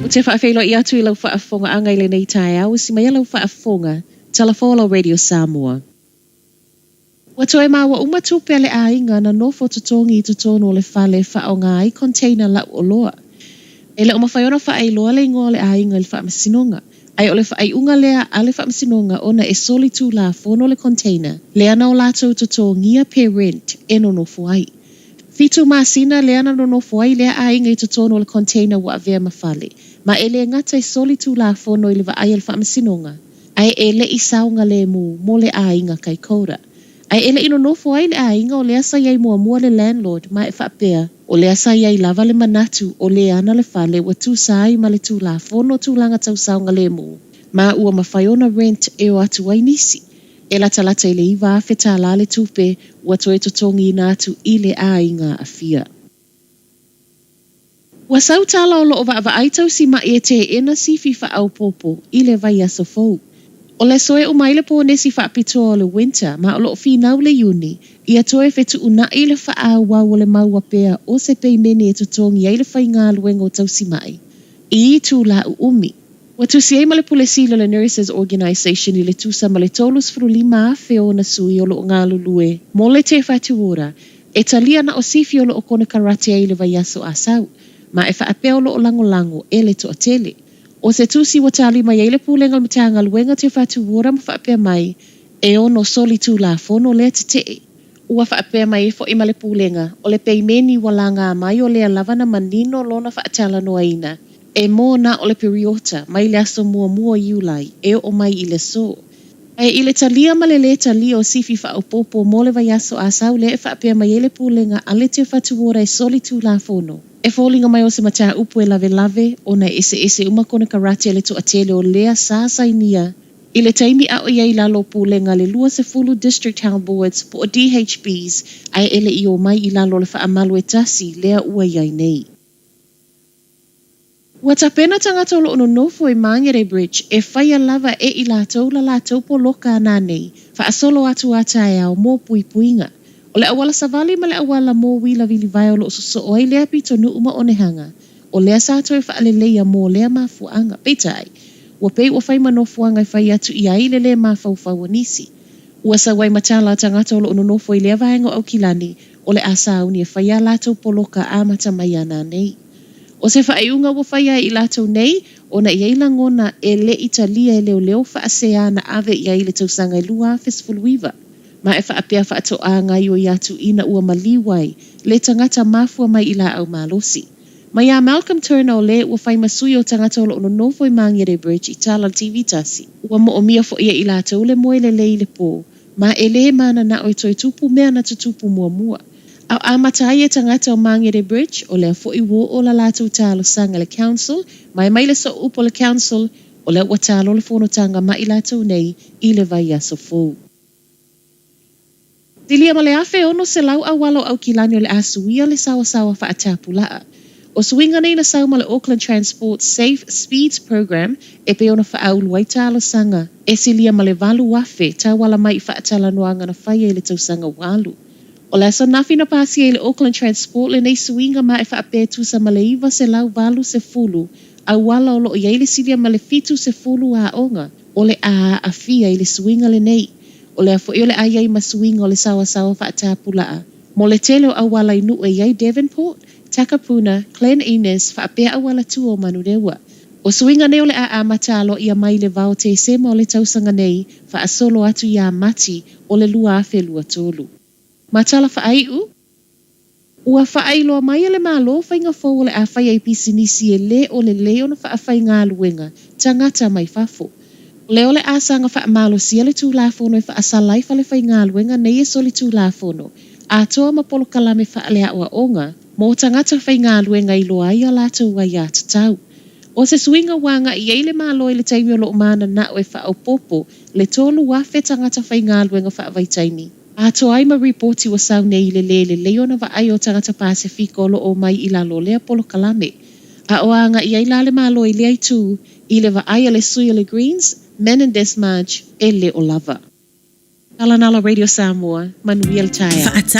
Ou te faafeiloai atu i lau faafofogaaga i lenei taeao, usi maia lau faafofoga, Talafola Radio Samoa. Ua toe maua uma tupe a le aiga na nofo totogi i totonu o le fale e faaaoga ai container lau oloa. E le o mafai ona faailoa le igoa o le aiga i le faamasinoga, ae o le faaiuga lea a le faamasinoga ona e soli tulafono le container lea na o latou totogia pe rent e nonofo ai. Fitu masina lea na nonofo ai lea aiga i totonu o le container ua avea ma fale, ma e le gata e soli tulafono i le vaai a le faamasinoga, ae e le i saogalemu mo le aiga Kaikoura. Ae e le i nonofo ai le aiga o lea sa i ai muamua le landlord ma e faapea, o lea sa i ai lava le manatu o le ana le fale ua tusa ai ma le tulafono tulaga tau saogalemu ma ua mafai ona rent e o atu ai nisi. E latalata i le 9,000 tālā le tupe ua toe totogiina atu i le aiga aafia. Ua sau tala o lo o vaavaai tausimaʻi e teena sifi faaopoopo i le vaiaso fou. O le aso e uma ai le ponesi faapitoa o le winter ma o lo o finau le Iuni ia toe fetuunaʻi le faaauau o le maua pea o se peimene e totogi ai le faigaluega o tausimaʻi i itulā uumi. Ua tusi ai ma le Pule Sili o le Nurses Organisation i le tusa ma le 35,000 o ona sui o lo o galulue mo le Te Whatu Ora e talia na o sifi o lo o konekarate ai i le vaiaso a sau, ma e faapea o lo o lagolago e le toatele. O se tusi ua tali mai ai le Pulega o le Matagaluega Te Whatu Ora ma faapea mai, e ono soli tulafono lea tetee. Ua faapea mai ai foi ma le Pulega, o le peimeni ua lagā mai o lea lava na manino lona faatalanoaina e mō na o le piriota mai le aso muamua o Iulai e oo mai i le aso. Ae i le talia ma le lē talia o sifi faaopoopo mo le vaiaso a sau lea e faapea mai ai le Pulega a le Te Whatu Ora e soli tulafono. E foliga mai o se mataupu e lawelawe ona e eseese uma konekarate a le toatele o lea sa sainia i le taimi a o i ai i lalo o pulega a le 20 District Health Boards po o DHBs ae e le i omai i lalo o le faamalu e tasi lea ua i ai nei. Ua tapena tagata o lo o nonofo i Mangere Bridge e faia lava e i latou la latou poloka ana nei faasolo atu a taeao mo puipuiga. O le auala savali ma le auala mo uila wilivae o lo o sosoo ai lea pitonuu ma Onehanga. O lea sa toe faaleleia mo lea mafuaaga. Peitai, ua pei ua fai ma nofoaga e fai atu i ai le lē mafaufau o nisi. Ua sau ai ma tala a tagata o lo o nonofo i lea vaega o Aukilani o le a sauni e fai a latou poloka amata mai ana nei. O se faaiuga ua faia e i latou nei, ona e i ai lagona e le i talia e leoleo faasea na ave i ai i le tausaga e 2019. Ma e faapea faatoā gaioi atu ina ua maliu ai le tagata mafua mai i laau malosi. Ma iā Malcolm Turner o lē ua fai ma sui o tagata o lo o nonofo i Mangere Bridge i tala TV tasi, ua moomia foi e i latou le moe lelei i le pō, ma e lē mananao e toe tupu mea na tutupu muamua. A o amata ai e tagata o Mangere Bridge, o lea foi ua oo la latou talosaga i le Council, ma e mai le sooupu o le Council, o lea ua talo le fonotaga ma i latou nei i le vaiaso fou. Silia ma le 1,600 auala o Aukilani o le a suia le saoasaoa faatapulaa. O suiga nei na sau ma le Auckland Transport Safe Speeds Programme e pei ona faaulu ai talosaga e silia ma le 8,000 tauala mai i faatalanoaga na faia i le tausaga ua alu. O le aso ananafi na pasia i le Auckland Transport lenei suiga ma e faapea e tusa ma le 980 auala o lo o i ai le silia ma le 70 aoga o le a aafia i le suiga lenei. O lea foi o le a i ai ma suiga o le saoasaoa faatapulaa mo le tele o auala i nuu e i ai Devonport, Takapuna, Glen Innes faapea auala tua o Manurewa. O suiga nei o le a amata aloaia mai i le vao Tesema o le tausaga nei faasolo atu iā Mati o le 2023. Ma tala faaiu, Ua faailoa mai e le Malo faiga fou o le a fai ai pisinisi e lē o lelei ona faafaigaluega tagata mai fafo. O lea o le a saga faamalosia le Tulafono e faasala ai falefaigaluega nei e solitulafono atoa ma polokalame faaleaoaoga mo tagata faigaluega i loa ai a latou aiatatau. O se suiga ua agai i ai le Malo i le taimi o lo o mananao e faaopoopo le 3,000 tagata faigaluega faavaitaimi atoa ai ma ripoti ua sau nei i le lē lelei ona vaai o tagata Pasefika o lo o omai i lalo o lea polokalame. A o agai ai la le Malo i lea itu i le vaai a le sui o le Greens, Menendez Marge, e le o lava. Tala Nala Radio Samoa, manuia le taeao.